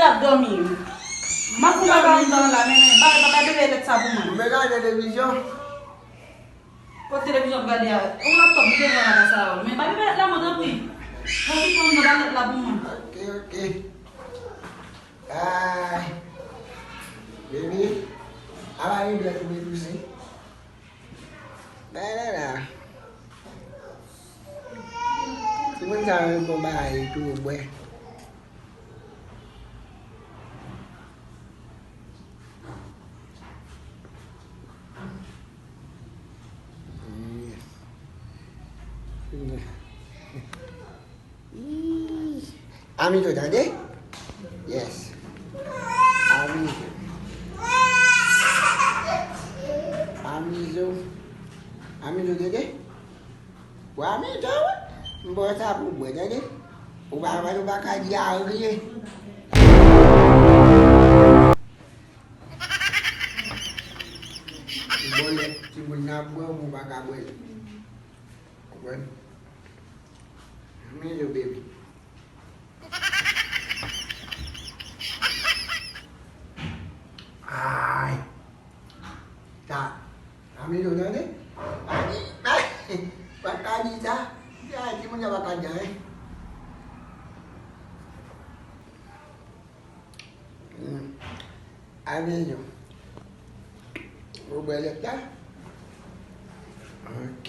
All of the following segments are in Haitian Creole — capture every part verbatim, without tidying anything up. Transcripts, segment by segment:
L ap dòmi. M ap pran bagay anndan la, men, men, ba, ba, ba bebe lèt sa pou mwen. Ou vle gade televizyon? Kot televizyon ap gade a? Yon laptòp li te pran la sa yo. Men ba bebe lèt la mwen, tanpri. Tanpri, pran anndan, ba lèt la pou mwen. Ok, ok. Ay. Bebe, a ba bebe lèt ou vle touse. Bay la la. Timoun sa yo bon bagay tou yo bwè. Ih. Amizo, tande? Yes. Amizo. Amizo. Amizo, tande? Bwè amizo, wi. M ba w sa pou w bwè, tande? Ou pa, ou pa ka di anyen. Bon, lè timoun nan ap bwè, ou pa ka bwè l. Konprann? Amizo, baby. Ay. Sa. Amizo, tande? Pa di, pa, pa ka di sa. Sa, timoun nan pa ka di anyen. Hmm. Amizo. Ou bwè lèt la? Ok.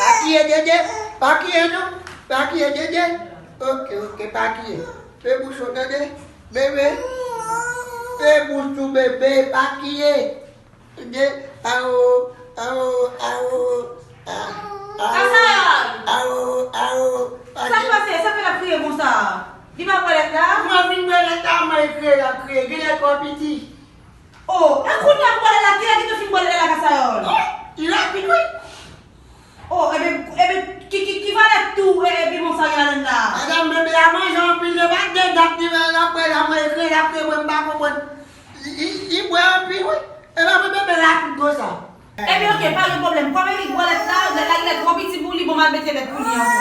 Pa kiye, Dede. Pa kiye, non. Pa kiye, Dede. Ok, ok, pa kiye. Fè bouch ou, tande. Bebe. Fè bouch ou, bebe. Pa kiye. Dede. Awo, awo, awo. A, awo, Kasayòl! Awo, awo. Pa kiye. Sa k pase? Sa fè l ap kriye konsa? Li pa bwè lèt la? Mwen vin bwè lèt la, mwen kriye, l ap kriye. Gen lè twò piti. Oh, e kounye a pou bwè lèt la, kilè ki te fin bwè lèt la, Kasayòl? Oh, li rapid, wi. Oh, ebyen, ebyen, ki, ki, ki valè tou, e, e, bibwon sa gen ladann la? Madanm, bebe a manje anpil, li pa t gen dat li, men l ap bwè la, mwen ekri, l ap bwè, m pa konprann. Li, li, li bwè anpil, wi. E pa pou bebe rapid konsa. Ebyen, oke, pa gen pwoblèm. Kòm li bwè lèt la, lèt la, lèt twò piti pou li, bon, m al mete lèt pou li ankò.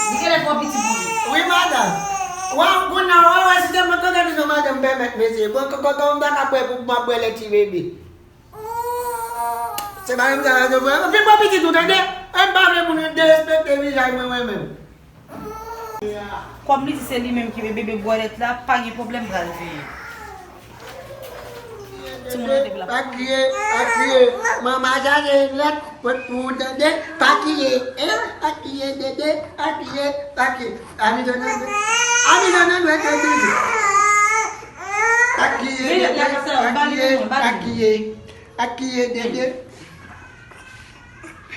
Li gen lèt twò piti pou li. Wi, madanm. Wè, kounye a, wè, wè, si se mwen k antre nan madanm pèmèt, mesye. Bon, kòkòtò, m ta ka bwè pou m ap bwè lèt ti bebe. Se pa menm sa, se vre. Vin pran pitit ou, tande? An pa vle pou nou derespekte vizaj mwen, mwen menm. Kòm li di se li menm ki bebe bwè lèt la, pa gen pwoblèm, pral veye. Timoun an te vle. Pa kriye, pa kriye. Manman chache lèt pou, pou ou, tande? Pa kriye, hein? Pa kriye, Dede, pa kriye, pa kriye. Ami nan dwe, ami nan dwe te bebe. Pa kriye, Dede, pa kriye, pa kriye. Pa kiye, Dede.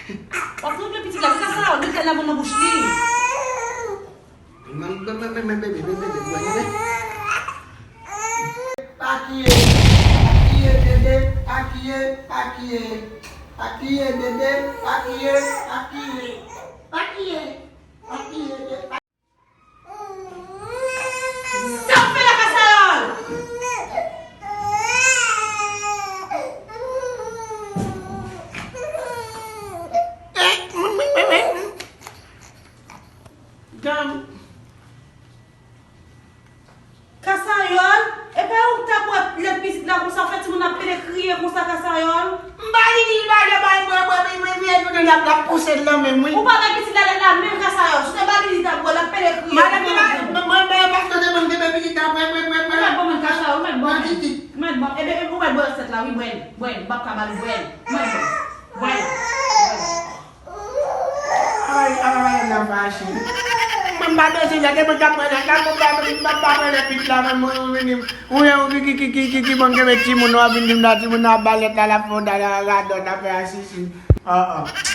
W ap trangle pitit la, kaka sa, ou met lèt la nan bouch li. Men, men, men, men, men, bebe, bebe, bebe, bebe. Pa kiye, pa kiye, Dede, pa kiye, pa kiye. Pa kiye, Dede, pa kiye, pa kiye. Pa kiye, pa kiye, Dede. Sa w fè la, Kasayòl? Kasayòl, e pa ou k ta bwè lèt pitit la konsa, fè timoun ap pede kriye konsa, Kasayòl? M pa di li pa gen bay bwè, bwè, men mwen vye tounen l ap, l ap pouse l nan men m, wi. Ou pa bay pitit la lèt la menm, Kasayòl. Si w te ba li, li t ap bwè, l ap pede kriye. Madanm, li pa, mwen, mwen, mwen, paske te ban m te bay pitit la, bwè, bwè, bwè, bwè. Ou mèt ban mwen, Kasayòl, ou mèt ban mwen. Ban pitit. Ou mèt ban. Ebyen, ou mèt bwè sèt la, wi, bwè l, bwè l. M p ap ka ba l, bwè l. Ou mèt bwè l. Bwè l. Ay, ay, ay, nan fache. Mwen, m pa bezwen lèt, e mwen k ap pran lèt la, mwen pa, mwen pa pran lèt pitit la, mwen, mwen, mwen, mwen, Ou wè, ou ki, ki, ki, ki, ki, ki bon kenbe timoun, w ap vin di m la, timoun nan ap ba lèt la, l ap fè w dada radòt, l ap fè asisi. Ah, ah.